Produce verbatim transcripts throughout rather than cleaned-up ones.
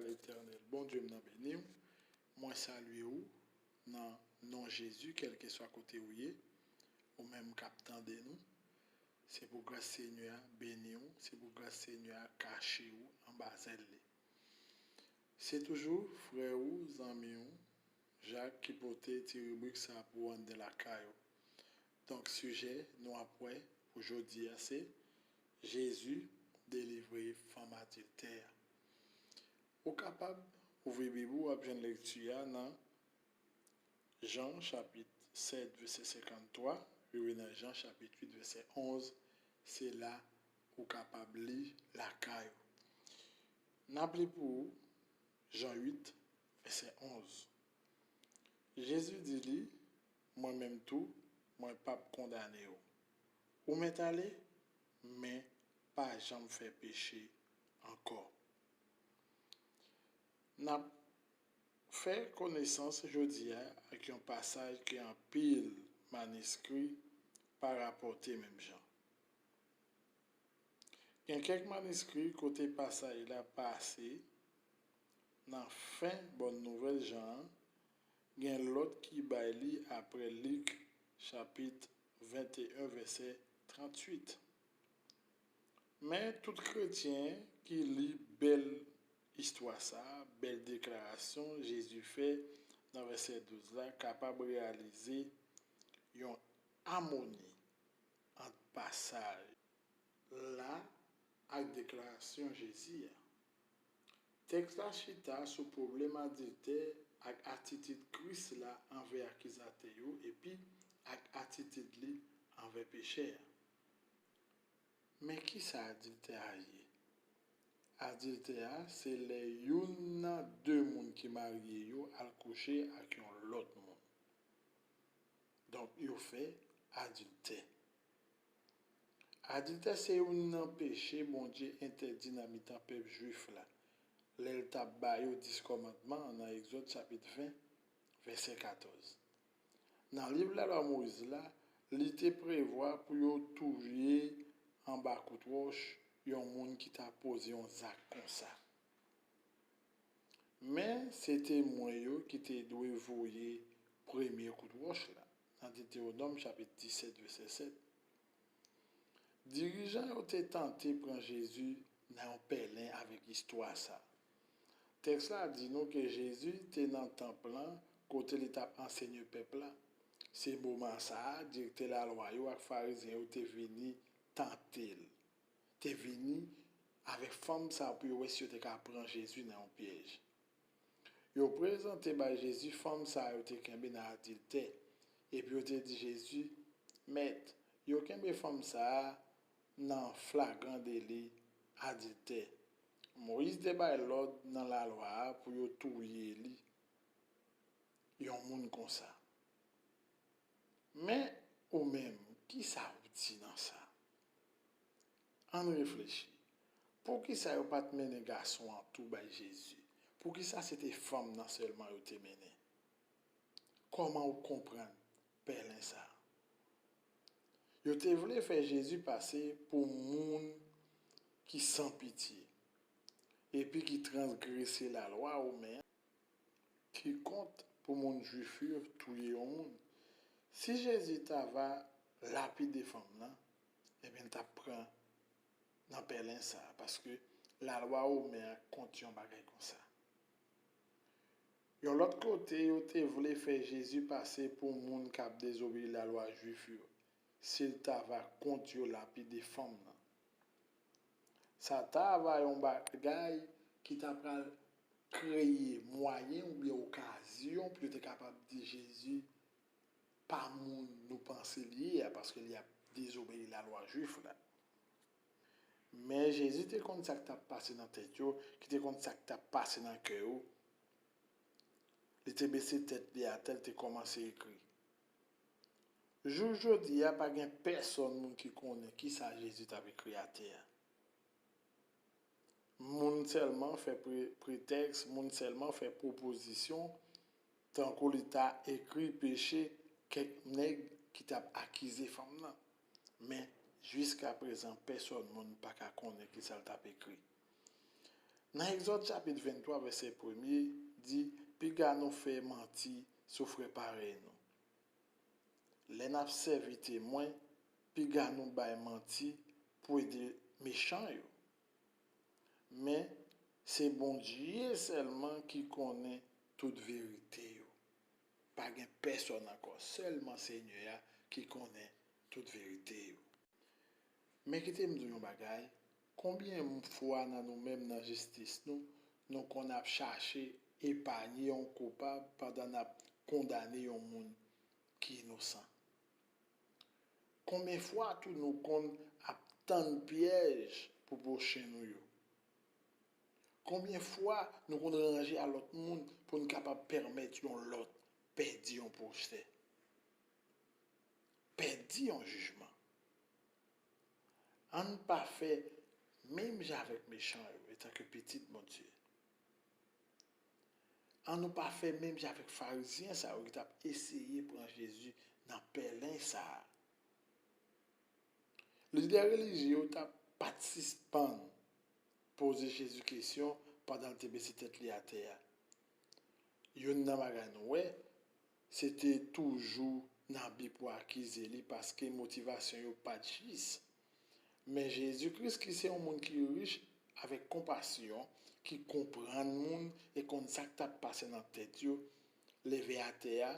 Letènèl, Bondye m nan beni w. Mwen salye w nan non Jezi, kèlkeswa kote w ye, ou menm k ap tande nou. Se pou gras Senyè a beni w, se pou gras Senyè a kache w anba zèl li. Se toujou frè ou, zanmi w, Jak ki pote ti ribrik sa a pou w anndan lakay ou. Donk, sijè nou ap wè pou jodi a se Jezi delivre fanm adiltè a. Ou kapab ouvri Bib ou, w ap jwenn lekti a nan Jan chapit sèt vèsè senkanntwa, rive nan Jan chapit uit vèsè onz, se la ou kapab li lakay ou. N ap li pou ou Jan uit vèsè onz. Jezi di li, mwen menm tou, mwen p ap kondane w. Ou mèt ale, men pa janm fè peche ankò. N ap fè konesans jodi a ak yon pasaj ke anpil maniskri pa rapòte menm jan. Gen kèk maniskri kote pasaj la pase nan fen Bòn Nouvèl Jan an, gen lòt ki bay li apre Lik chapit venteyen vèsè tranntuit. Men tout kretyen ki li bèl istwa sa a, bèl deklarasyon Jezi fè nan vèsè douz la, kapab reyalize yon amoni ant pasaj la ak deklarasyon Jezi a. Tèks la chita sou pwoblèm adiltè ak atitid Kris la anvè akizatè yo epi ak atitid li anvè pechè a. Men kisa adiltè a ye? Adiltè a se lè youn nan de moun ki marye yo al kouche ak yon lòt moun. Donk, yo fè adiltè. Adiltè se youn nan peche Bondye entèdi nan mitan pèp jwif la, lè l t ap ba yo dis kòmandman an nan Egzòd chapit ven, vèsè katòz. Nan liv Lalwa Moyiz la, li te prevwa pou yo touye anba kout wòch yon moun ki ta poze yon zak konsa. Men, se temwen yo ki te dwe voye premye kout wòch la, nan Detewonòm chapit disèt, vèsè sèt. Dirijan yo te tante pran Jezi nan yon pèlen avèk istwa sa a. Tèks la di nou ke Jezi te nan tanp lan kote li t ap ansenye pèp la. Se moman sa a, direktè lalwa yo ak Farizyen yo te vini tante l, te vini avèk fanm sa a pou yo wè si yo te ka pran Jezi nan yon pyèj. Yo prezante bay Jezi fanm sa a yo te kenbe nan adiltè, epi yo te di Jezi, Mèt, yo kenbe fanm sa a nan flagran deli adiltè. Moyiz te bay lòd nan Lalwa a pou yo touye li, yon moun konsa. Men, ou menm, kisa w di nan sa? Ann reflechi. Poukisa yo pa t mennen gason an tou bay Jezi? Poukisa se te fanm nan sèlman yo te mennen? Kòman w konprann pèlen sa a? Yo te vle fè Jezi pase pou moun ki san pitye, epi ki transgrese lalwa women an, ki kont pou moun jwif yo touye yon moun. Si Jezi ta va lapide fanm nan, ebyen, l t ap pran nan pèlen sa a, paske lalwa women an kont yon bagay konsa. Yon lòt kote, yo te vle fè Jezi pase pou moun k ap dezobeyi lalwa jwif yo, si l ta va kont yo lapide fanm nan. Sa ta va yon bagay ki ta pral kreye mwayen oubyen okazyon pou yo te kapab di Jezi, pa moun nou panse li ye a, paske li ap dezobeyi lalwa jwif la. Men Jezi te konn sa k t ap pase nan tèt yo, ki te konn sa k t ap pase nan kè yo. Li te bese tèt li atè, li te kòmanse ekri. Jouk jodi a, pa gen pèsòn moun ki konnen kisa Jezi t ap ekri atè a. Moun sèlman fè pre-, pretèks, moun sèlman fè pwopozisyon, tankou li ta ekri peche kèk nèg ki t ap akize fanm nan. Men, jiskaprezan, pèsòn moun pa ka konnen kisa l t ap ekri. Nan Egzòd chapit venntwa, vèsè premye, di, piga nou fè manti sou frè parèy nou. Lè n ap sèvi temwen, piga nou bay manti pou ede mechan yo. Men, se Bondye sèlman ki konnen tout verite yo. Pa gen pèsòn ankò, sèlman Senyè a ki konnen tout verite yo. Men kite m di w yon bagay, konbyen fwa nan nou menm nan jistis nou, nou konn ap chache epanye yon koupab pandan n ap kondane yon moun ki inosan? Konbyen fwa tou nou konn ap tann pyèj pou pwochen nou yo? Konbyen fwa nou konn ranje a lòt moun pou n kapab pèmèt yon lòt pèdi yon pwosè, pèdi yon jijman? Ann pa fè menm jan avèk mechan yo, etanke pitit Bondye. Ann nou pa fè menm jan avèk Farizyen sa yo ki t ap eseye pran Jezi nan pèlen sa a. Lidè relijye yo t ap pa t sispann poze Jezi kesyon pandan l te bese tèt li atè a. Youn nan bagay nou wè, se te toujou nan bi pou akize li paske motivasyon yo pa t jis. Men Jezi Kris, ki se yon moun ki rich avèk konpasyon, ki konprann moun e konn sa k t ap pase nan tèt yo, leve atè a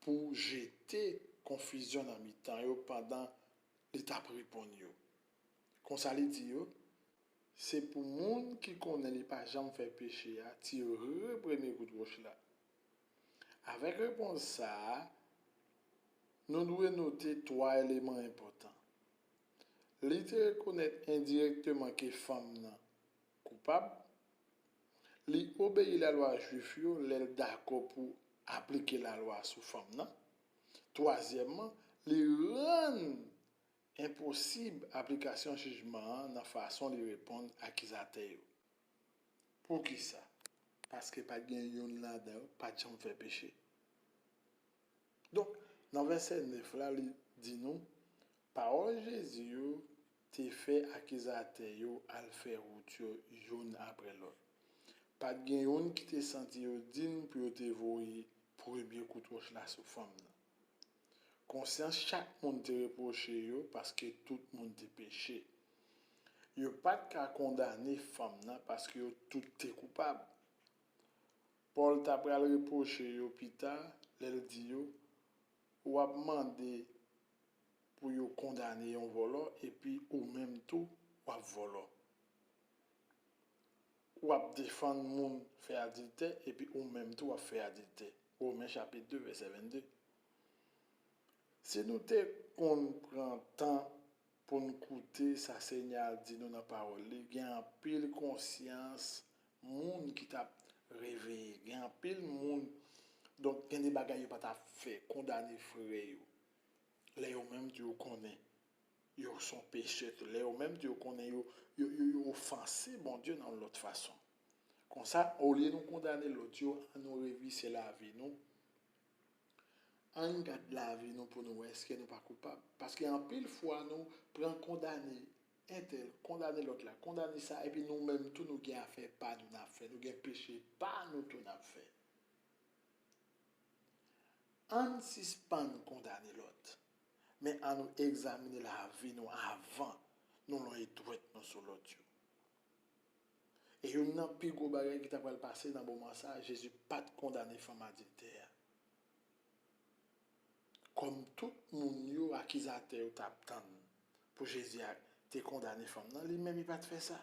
pou jete konfizyon nan mitan yo pandan li t ap reponn yo. Konsa li di yo, se pou moun ki konnen li pa janm fè peche a tire premye kout wòch la. Avèk repons sa a, nou dwe note twa eleman enpòtan. Li te rekonèt endirèkteman ke fanm nan koupab. Li obeyi lalwa jwif yo lè l dakò pou aplike lalwa sou fanm nan. Twazyèmman, li rann enposib aplikasyon jijman an nan fason li reponn akizatè yo. Poukisa? Paske pa t gen youn ladan yo pa t janm fè peche. Donk, nan vèsè nèf la, li di nou, pawòl Jezi yo te fè akizatè yo al fè wout yo youn apre lòt. Pa t gen youn ki te santi yo diy pou yo te voye premye kout wòch la sou fanm nan. Konsyans chak moun te repwoche yo paske tout moun te peche. Yo pa t ka kondane fanm nan paske yo tout te koupab. Pòl ta pral repwoche yo pita lè l di yo, w ap mande pou yo kondane yon vòlò epi ou menm tou w ap vòlò. W ap defann moun fè adiltè epi ou menm tou w ap fè adiltè. Women chapit de, vèsè vennde. Si nou te konn pran tan pou n koute sa Senyè a di nou nan pawòl li, gen anpil konsyans moun ki t ap reveye. Gen anpil moun, donk, gen de bagay yo pa t ap fè, kondane frè yo. Lè yo menm tou yo konnen yo se yon pechè tou, lè yo menm tou yo konnen yo, yo, yo, yo ofanse Bondye nan yon lòt fason. Konsa, olye nou kondane lòt yo, ann nou revise lavi nou. Ann gad lavi nou pou nou wè èske nou pa koupab. Paske anpil fwa nou pran kondane entèl, kondane lòt la, kondane sa, epi nou menm tou nou gen afè pa nou n ap fè, nou gen peche pa nou tou n ap fè. Ann sispann kondane lòt, men ann nou egzamine lavi nou avan nou lonje dwèt nou sou lòt yo. E youn nan pi gwo bagay ki ta pral pase nan moman sa a, Jezi pa t kondane fanm adiltè a. Kòm tout moun yo, akizatè yo t ap tann pou Jezi a te kondane fanm nan, li menm li pa t fè sa.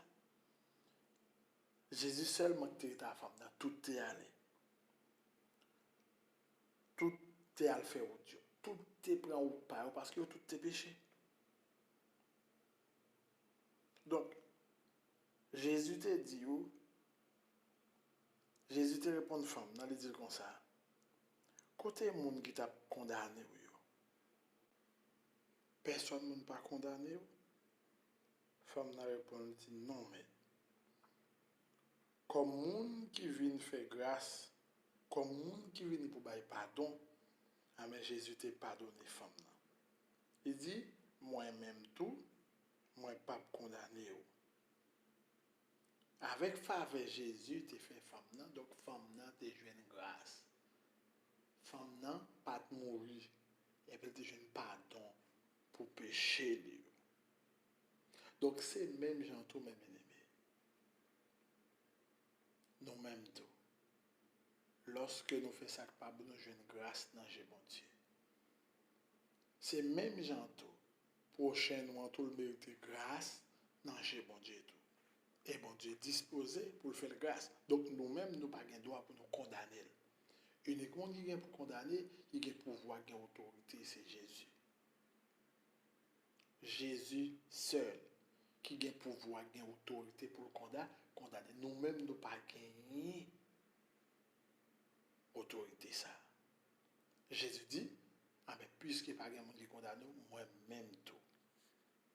Jezi sèlman ki te rete a fanm nan, tout te ale. Tout te al fè wout yo. Tout te pran wout pa yo paske yo tout te peche. Donk, Jezi te di yo, Jezi te reponn fanm nan, li di l konsa, kote moun ki t ap kondane w yo? Pèsòn moun pa kondane w? Fanm nan reponn, li di, non, Mèt. Kòm moun ki vin fè gras, kòm moun ki vini pou bay padon, anben Jezi te padone fanm nan. Li di, mwen menm tou, mwen p ap kondane w. Avèk favè Jezi te fè fanm nan, donk fanm nan te jwenn gras. Fanm nan pa t mouri, epi l te jwenn padon pou peche li yo. Donk, se menm jan tou, men byeneme. Nou menm tou. Lòske nou fè sa k pa bon, nou jwenn gras nan je Bondye. Se menm jan tou, pwochen nou an tou, l merite gras nan je Bondye tou. E Bondye dispoze pou l fè l gras. Donk, nou menm, nou pa gen dwa pou nou kondane l. Inik moun ki gen pou kondane, ki gen pouvwa, ki gen otorite, se Jezi. Jezi sèl ki gen pouvwa, gen otorite pou l konda-, kondane. Nou menm, nou pa genyen otorite sa a. Jezi di, "A ben, piske pa gen moun ki kondane w, mwen menm tou,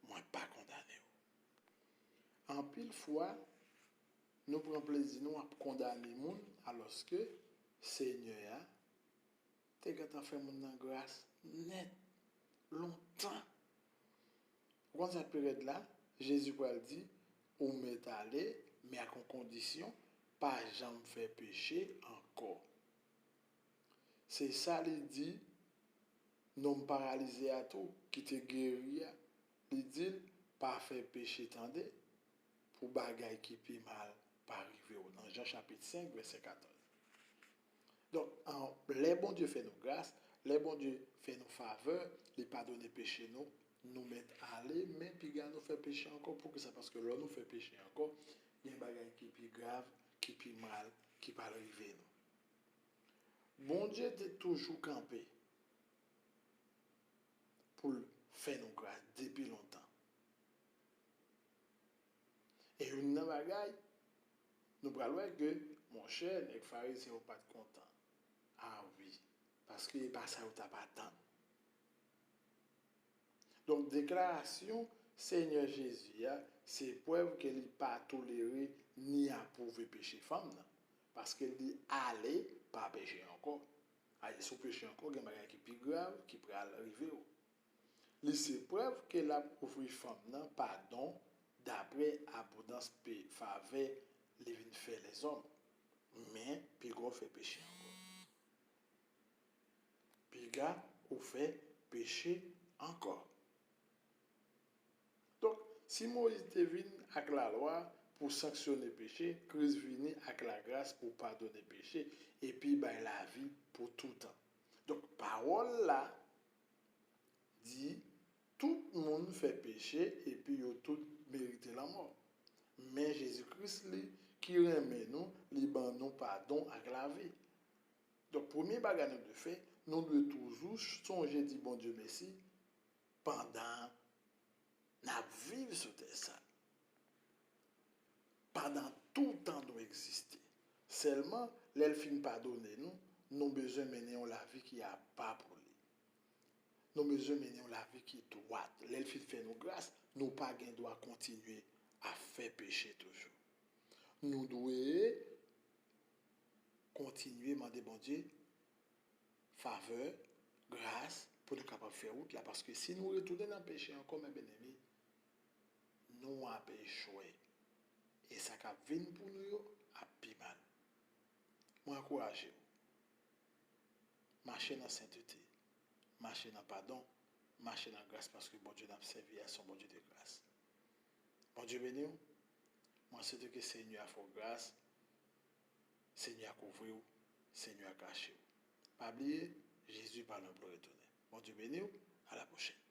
mwen pa kondane w." Anpil fwa, nou pran plezi nou ap kondane moun, alòske Senyè a te gentan fè moun nan gras nèt, lontan. Ou konn sa k pi rèd la? Jezi pral di, "Ou mèt ale, men ak yon kondisyon, pa janm fè peche ankò." Se sa li di nonm paralize a tou, ki te geri a. Li di l, "Pa fè peche, tande, pou bagay ki pi mal pa rive w." Nan Jan chapit senk, vèsè katòz. Donk, an, lè Bondye fè nou gras, lè Bondye fè nou favè, li padone peche nou, nou mèt ale, men piga nou fè peche ankò. Poukisa? Paske lè nou fè peche ankò, gen bagay ki pi grav, ki pi mal, ki pral rive nou. Bondye te toujou kanpe pou l fè nou gras depi lontan. E youn nan bagay, nou pral wè ke, monchè, nèg Farizyen yo pa t kontan. A wi, paske e pa sa yo t ap atann. Donk, deklarasyon Senyè Jezi a se prèv ke li pa tolere ni apwouve peche fanm nan, paske li ale pa peche ankò. Ayi, si w peche ankò, gen bagay ki pi grav ki pral rive w. Li se prèv ke l ap ofri fanm nan padon dapre abondans pe-, favè li vin fè lèzòm. Men, piga w fè peche ankò. Piga ou fè peche ankò. Donk, si Moyiz te vin ak lalwa pou sanksyone peche, Kris vini ak lagras pou padone peche epi bay lavi pou toutan. Donk, pawòl la di, tout moun fè peche epi yo tout merite lanmò. Men Jezi Kris, li ki renmen nou, li ban nou padon ak lavi. Donk, premye bagay nou dwe fè, nou dwe toujou sonje di Bondye mèsi pandan n ap viv sou tè sa, pandan toutan nou egziste. Sèlman, lè l fin padone nou, nou bezwen mennen yon lavi ki apa pou li. Nou bezwen mennen yon lavi ki dwat. Lè l fin fè nou gras, nou pa gen dwa kontinye ap fè peche toujou. Nou dwe kontinye mande Bondye favè, gras, pou nou kapab fè wout la. Paske si nou retounen nan peche ankò, men byeneme, nou ap echwe. E sa k ap vin pou nou yo ap pi mal. Mwen ankouraje w. Mache nan sentete. Mache nan padon. Mache nan gras, paske Bondye n ap sèvi a se yon Bondye de gras. Bondye beni w. Mwen swete ke Senyè a fè w gras. Senyè a kouvri w, Senyè a kache w. Pa bliye, Jezi pa lwen pou l retounen. Bondye beni w, a la pwochèn.